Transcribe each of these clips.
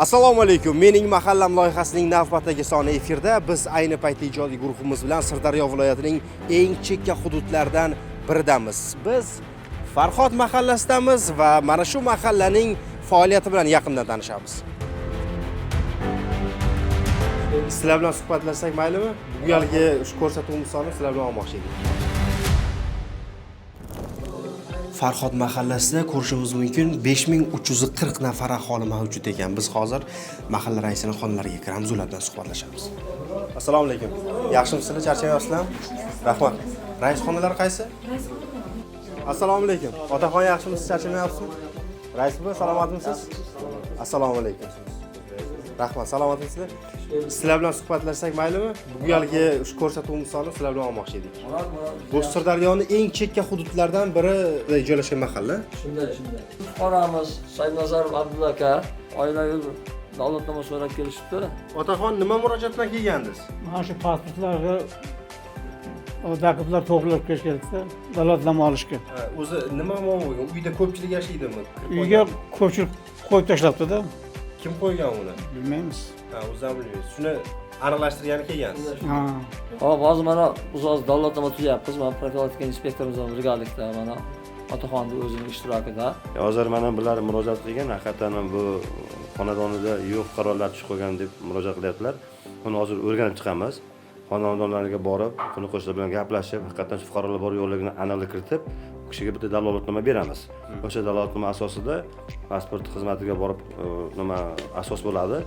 Assalomu alaykum. Mening mahallam loyihasining navbatdagi soni efirda. Biz ayni paytda ijodiy guruhimiz bilan Sirdaryo viloyatining eng chekka hududlaridan biridamiz. Biz Farhod mahallasidamiz va mana shu mahallaning faoliyati bilan yaqindan tanishamiz. Sizlar bilan suhbatlashsak maylimi? Bu galgi shu ko'rsatuvimiz soni sizlar bilan olmoqchi edik. Farhod mahallasida ko'rishimiz mumkin 5340 nafar aholi mavjud ekan. Biz hozir mahalla raisining xonalariga kiramiz, ular bilan suhbatlashamiz. Assalomu alaykum. Yaxshimisizlar, charchamayapsizlarmi? Rahmat. Rais xonalari qaysi? Assalomu alaykum. Otaxon, yaxshimisiz, charchamayapsizmi? Rais buva, salomatmisiz? Assalomu alaykum. Rahmat, salomatmisizlar? Sizlar bilan suhbatlashsak maylimi? Bu galgi shu ko'rsatuvimiz soni sizlar bilan olmoqchi edik. Bu Sirdaryoni eng chekka hududlaridan biri joylashgan mahalla. Shunday, shunday. Fuqaromiz Saidnazarov Abdulla aka oilaviy dalolatnoma so'rab kelishibdi. Otaxon, nima murojaat bilan kelgandingiz? Mana shu pasportlarga dokumentlar to'g'rilab kelish kerakda, dalolatnoma olishga. O'zi nima muammo bo'lgan? Uyda ko'pchilik yashaydimi? Uyga ko'pchilik qo'yib tashlabdida. Kim qo'ygan uni? Bilmaymiz. Ha, o'zi ham bilmaysiz. Shuni aniqlashtirgani kelgansiz. Ha. Hop, hozir mana biz hozir dalolatnoma tuzyapmiz. Mana profilaktika inspektorimiz bilan birgalikda mana otaxonni o'zining ishtirokida. Hozir mana bular murojaat qilgan, haqiqatdan ham bu xonadonida yo'q fuqarolar tushib qolgan deb murojaat qilyaptilar. Buni hozir o'rganib chiqamiz. Xonadonlarga borib, qo'ni qo'shnilar bilan gaplashib, haqiqatdan shu fuqarolar bor yo'qligini aniqlik kiritib, u kishiga bitta dalolatnoma beramiz. O'sha dalolatnoma asosida pasport xizmatiga borib, nima asos bo'ladi,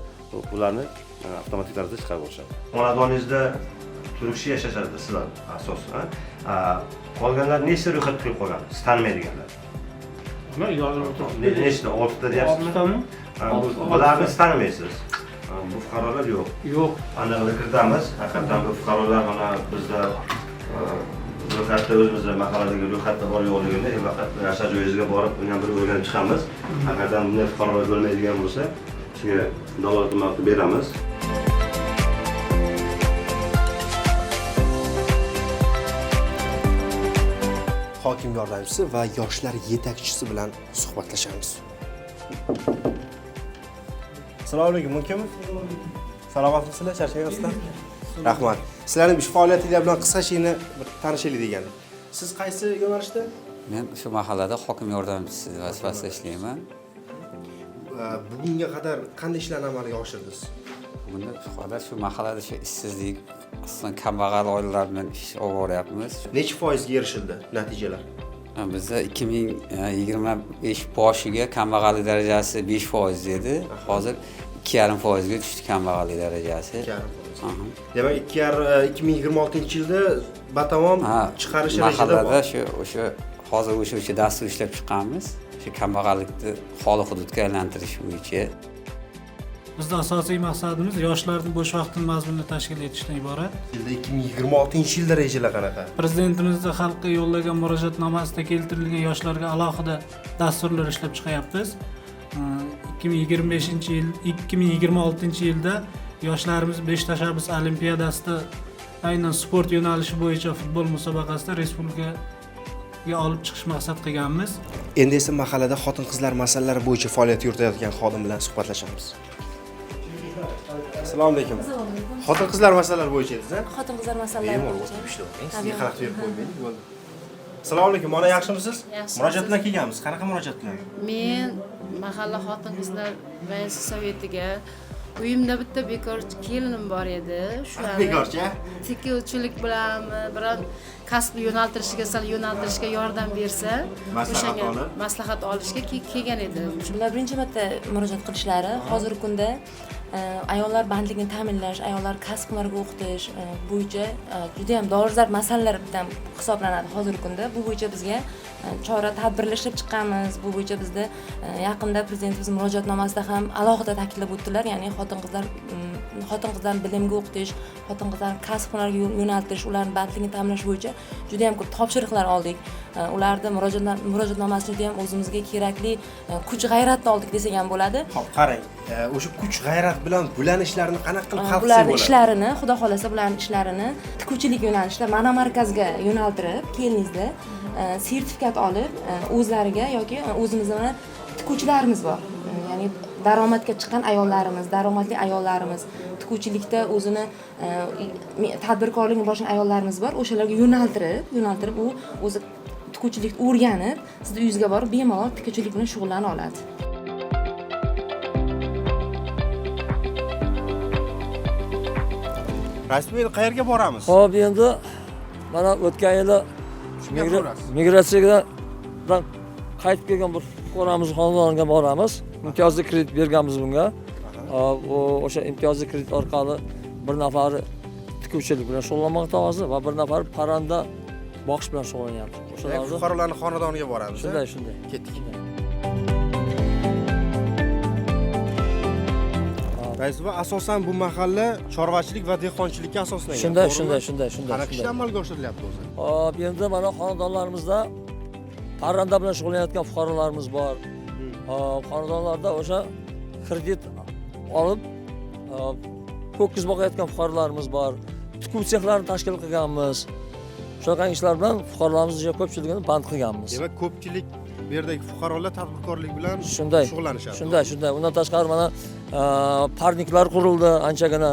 ularni avtomatik tarzda chiqarib olishadi. Xonadoningizda to'rt kishi yashashadi sizlar asos, ha? Qolganlar nechta ro'yxatga qo'yib qolgan? Siz tanimaydiganlar. Nima yozib o'tiribdi? Nechta? Oltita deyapsizmi? Oltitami? Ha, bularni siz tanimaysiz. Ha, bu fuqarolar yo'q. Yo'q. Aniqlik kiritamiz. Haqiqatdan bu fuqarolar mana bizda ro'yxatda, o'zimizda mahalladagi ro'yxatda bor yo'qligini faqat yashash joyingizga borib, uni ham bir o'rganib chiqamiz. Haqiqatdan bunday fuqarolar bo'lmaydigan bo'lsa, sizga dalolatnoma qilib beramiz. Hokim yordamchisi va yoshlar yetakchisi bilan suhbatlashamiz. Assalomu alaykum, mumkinmi? Salomatmisizlar, charchamayapsizlar? Rahmat. Sizlarning ish faoliyatinglar bilan qisqachagina bir tanishaylik degandik. Siz qaysi yo'nalishda? Men shu mahallada hokim yordamchisi vazifasida ishlayman. Bugunga qadar qanday ishlarni amalga oshirdingiz? Bunda qadar shu mahallada shu ishsizlik, xususan kambag'al oilalar bilan ish olib boryapmiz. Necha foizga erishildi natijalar? Bizda 2025 boshiga kambag'allik darajasi 5% edi. Hozir 2,5% ga tushdi kambag'allik darajasi. 2,5%. Aha. Demak, 2026-yilda batamom Ha, chiqarish rejada mahallada bor. shu o'sha hozir o'sha dastur ishlab chiqqanmiz. Shu kambag'allikni xoli hududga aylantirish bo'yicha. Bizni asosiy maqsadimiz yoshlarning bo'sh vaqtini mazmunli tashkil etishdan iborat. Yilda 2026-yilda rejalar qanaqa? Prezidentimizni xalqqa yo'llagan murojaatnomasida keltirilgan yoshlarga alohida dasturlar ishlab chiqyapmiz. 2025 yil, 2026-yilda yoshlarimiz 5 tashabbus olimpiadasida aynan sport yo'nalishi bo'yicha futbol musobaqasida respublikaga olib chiqish maqsad qilganmiz. Endi esa mahallada xotin-qizlar masalalari bo'yicha faoliyat yuritayotgan xodim bilan suhbatlashamiz. Assalomu alaykum. Xotin-qizlar masalalari bo'yicha edingiz, a? Xotin-qizlar masalalari Bemalol bo'yicha. o'tirib ishlayvering. Sizga xalaqit berib qo'ymaylik, bo'ldi. Assalomu alaykum, ona, yaxshimisiz? Yaxshimisiz? Murojaat bilan kelganmiz. Qanaqa murojaat bilan? Men mahalla xotin-qizlar raisi sovetiga uyimda bitta bekorchi kelinim bor edi. Shularni Bekorchi, a? tikuvchilik bilanmi, biron kasb yo'naltirishiga sal yo'naltirishga yordam bersa, Maslahat o'shanga olib. maslahat olishga kelgan edim. Bular birinchi marta murojaat qilishlari. Hozirgi kunda ayollar bandligini ta'minlash, ayollar kasb hunarga o'qitish bo'yicha juda ham dolzarb masalalar bilan hisoblanadi hozirgi kunda. Bu bo'yicha bizga chora tadbirlar ishlab chiqqanmiz. Bu bo'yicha bizda yaqinda prezidentimiz murojaatnomasida ham alohida ta'kidlab o'tdilar, ya'ni xotin-qizlarni bilimga o'qitish, xotin-qizlarni kasb hunarga yo'naltirish, ularni bandligini ta'minlash bo'yicha juda ham ko'p topshiriqlar oldik. Ularni murojaatnomasini juda ham o'zimizga kerakli kuch g'ayratni oldik desak ham bo'ladi. Xo'p, qarang, o'sha kuch g'ayrat bilan bularni ishlarini qanaqa qilib hal qilsak Bularni bo'ladi? ishlarini, xudo xohlasa, bularni ishlarini tikuvchilik yo'nalishida mana markazga yo'naltirib, keliningizda sertifikat olib, o'zlariga yoki o'zimizda mana tikuvchilarimiz bor. Ya'ni Daromadga chiqqan ayollarimiz, daromadli ayollarimiz, tikuvchilikda o'zini tadbirkorlikni boshlagan ayollarimiz bor. O'shalarga yo'naltirib u o'zi tikuvchilikni o'rganib, sizni uyingizga borib bemalol tikuvchilik bilan shug'ullana oladi. Rasmiy qayerga boramiz? Xo'p, endi mana o'tgan yili migratsiyadan qaytib kelgan bir fuqaromiz xonadoniga boramiz. Imtiyozli kredit berganmiz bunga. O'sha imtiyozli kredit orqali bir nafari tikuvchilik bilan shug'ullanmoqda hozir va bir nafari parranda boqish bilan shug'ullanyapti. O'shalarni fuqarolarning xonadoniga boramiz. Shunday, shunday. Ketdik. Rais buva, asosan bu mahalla chorvachilik va dehqonchilikka asoslangan. Shunday, shunday, shunday, shunday. Qanaqa ishlar amalga oshirilyapti o'zi? Hop, endi mana xonadonlarimizda parranda bilan shug'ullanayotgan fuqarolarimiz bor. Hop, xonadonlarda o'sha kredit olib ho'kiz boqayotgan fuqarolarimiz bor. Tikuv sexlarini tashkil qilganmiz. Shunaqa ishlar bilan fuqarolarimizni ko'pchiligini band qilganmiz. Demak, ko'pchilik bu yerdagi fuqarolar tadbirkorlik bilan shug'ullanishadi. Shunday, shunday. Undan tashqari mana parniklar qurildi anchagina.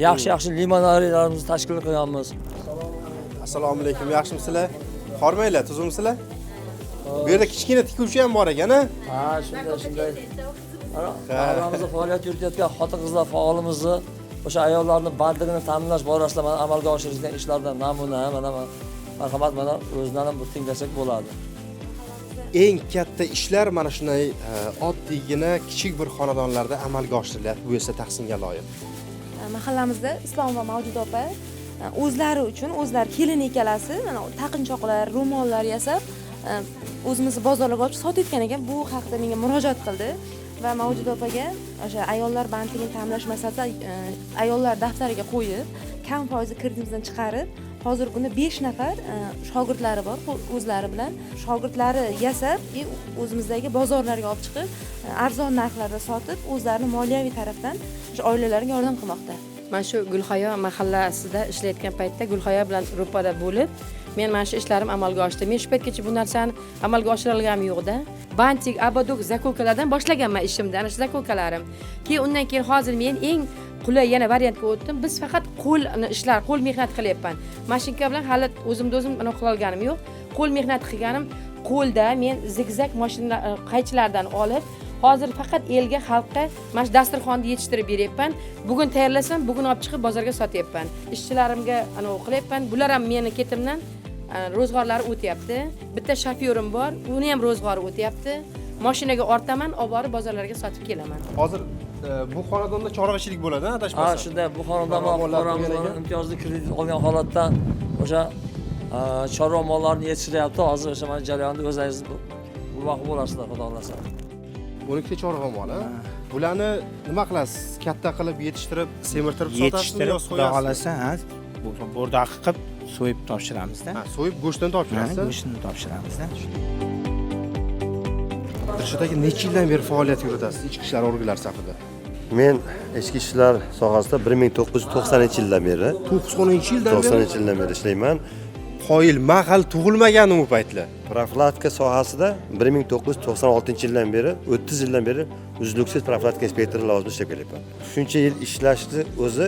Yaxshi-yaxshi limonariyalarimizni tashkil qilganmiz. Assalomu alaykum, yaxshimisizlar? Hormanglar, tuzukmisizlar? Bu yerda kichkina tikuvchi ham bor ekan, a? Ha, shunday, shunday. Mana mahallamizda faoliyat yuritayotgan xotin-qizlar faolimizni o'sha ayollarning bandligini ta'minlash borasida mana amalga oshirilgan ishlardan namuna, mana marhamat, mana o'zidan ham bir tinglasak bo'ladi. Eng katta ishlar mana shunday oddiygina kichik bir xonadonlarda amalga oshirilyapti. Bu esa tahsinga loyiq. Mahallamizda Islom va Mavjuda opa o'zlari uchun, o'zlari kelin ikkalasi mana taqinchoqlar, ro'mollar yasab o'zimizni bozorlarga olib sotayotgan ekan. Bu haqda menga murojaat qildi va Mavjuda opaga o'sha ayollar bandligini ta'minlash masalasida ayollar daftariga qo'yib, kam foizli kreditimizdan chiqarib, hozirgi kunda 5 nafar shogirdlari bor, o'zlari bilan shogirdlari yasab, o'zimizdagi bozorlarga olib chiqib, arzon narxlarda sotib, o'zlarini moliyaviy tarafdan o'sha oilalariga yordam qilmoqda. Men shu Gulhayo mahallasida ishlayotgan paytda Gulhayo bilan ro'para bo'lib, men mana shu ishlarim amalga oshdi. Men shu paytgacha bu narsani amalga oshira olganim yo'q-da. Bantik, abadok, zakulkalardan boshlaganman ishimni, ana shu zakulkalarim. Keyin undan keyin hozir men eng qulay yana variantga o'tdim. Biz faqat qo'l ishlar, qo'l mehnat qilyapman. Mashinka bilan hali o'zimni o'zim ana qila olganim yo'q. Qo'l mehnat qilganim qo'lda men zigzag mashina qaychilardan olib, hozir faqat elga, xalqqa mana shu dasturxonni yetishtirib beryapman. Bugun tayyorlasam, bugun olib chiqib bozorga sotyapman. Ishchilarimga ana qilyapman. Bular ham meni ketimdan ro'zg'orlari o'tyapti. Bitta shofyorim bor, uni ham ro'zg'ori o'tyapti. Mashinaga ortaman, olib borib bozorlarga sotib kelaman. Hozir bu xonadonda chorvachilik bo'ladi, adashmasam. Ha, shunday. Bu xonadonda imtiyozli kredit olgan holatda o'sha chorva mollarini yetishtiryapti. Hozir o'sha mana jarayonni o'zingiz guvohi bo'lasizlar, xudo xolasa. 12 ta chorva moli. Bularni nima qilasiz? Katta qilib yetishtirib, semirtirib sotasizmi yo so'yasiz? Xudo xolasa, ha, bo'rdoq qilib so'yib topshiramizda. Ha, so'yib go'shtini topshirasiz? Go'shtini topshiramizda. Dilshod aka, necha yildan beri faoliyat yuritasiz ichki ishlar organlari safida? Men ichki ishlar sohasida 1990-yildan beri. 90-yildan beri? 90-yildan beri ishlayman. Qoyil, men hali tug'ilmaganim u paytlar. Profilaktika sohasida 1996-yildan beri, 30 yildan beri uzluksiz profilaktika inspektori lavozimida ishlab kelyapman. Shuncha yil ishlashni o'zi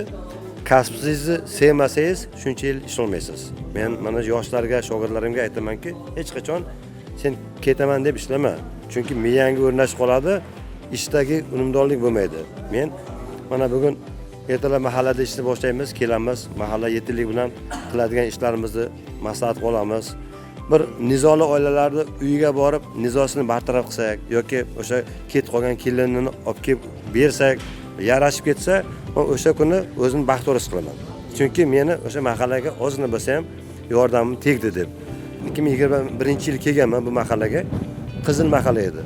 kasbingizni sevmasangiz, shuncha yil ishlolmaysiz. Men mana yoshlarga, shogirdlarimga aytamanki, hech qachon sen ketaman deb ishlama. Chunki miyangga o'rnashib qoladi, ishdagi unumdorlik bo'lmaydi. Men mana bugun ertalab mahallada ishni boshlaymiz, kelamiz, mahalla yetillik bilan qiladigan ishlarimizni maslahat qilamiz. Bir nizoli oilalarni uyiga borib nizosini bartaraf qilsak yoki o'sha ketib qolgan kelinini olib kelib bersak, yarashib ketsa, men o'sha kuni o'zimni baxtiyor his qilaman. Chunki meni o'sha mahallaga ozgina bo'lsa ham yordamim tegdi deb. 2021-yil kelganman bu mahallaga. Qizil mahalla edi.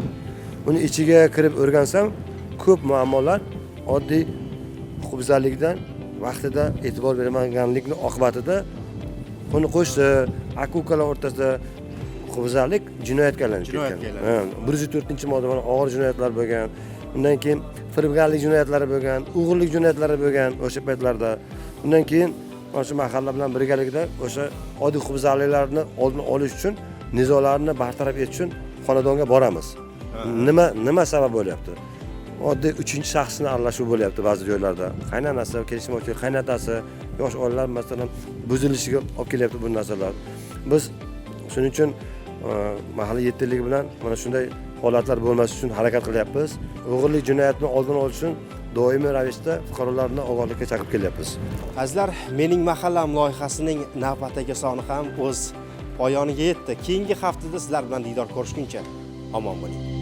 Uni ichiga kirib o'rgansam, ko'p muammolar oddiy huquqbuzarlikdan vaqtida e'tibor bermaganlikning oqibatida qo'ni qo'shni, aka-ukalar o'rtasida huquqbuzarlik jinoyatga aylanib ketgan. 104-modda bilan og'ir jinoyatlar bo'lgan. Undan keyin firibgarlik jinoyatlari bo'lgan, o'g'irlik jinoyatlari bo'lgan o'sha paytlarda. Undan keyin mana shu mahalla bilan birgalikda o'sha oddiy huquqbuzarliklarni oldini olish uchun, nizolarni bartaraf etish uchun xonadonga boramiz. Nima sabab bo'lyapti? Oddiy uchinchi shaxsni aralashuv bo'lyapti ba'zi joylarda. Qaynonasi kelishmovchilik, qaynotasi, yosh oilalar masalan buzilishiga olib kelyapti bu narsalar. Biz shuning uchun mahalla yetiligi bilan mana shunday holatlar bo'lmasligi uchun harakat qilyapmiz. O'g'irlik jinoyatini oldini olish uchun doimiy ravishda fuqarolarni ogohlikka chaqirib kelyapmiz. Azizlar, Mening mahallam loyihasining navbatdagi soni ham o'z poyoniga yetdi. Keyingi haftada sizlar bilan diydor ko'rishguncha omon bo'ling.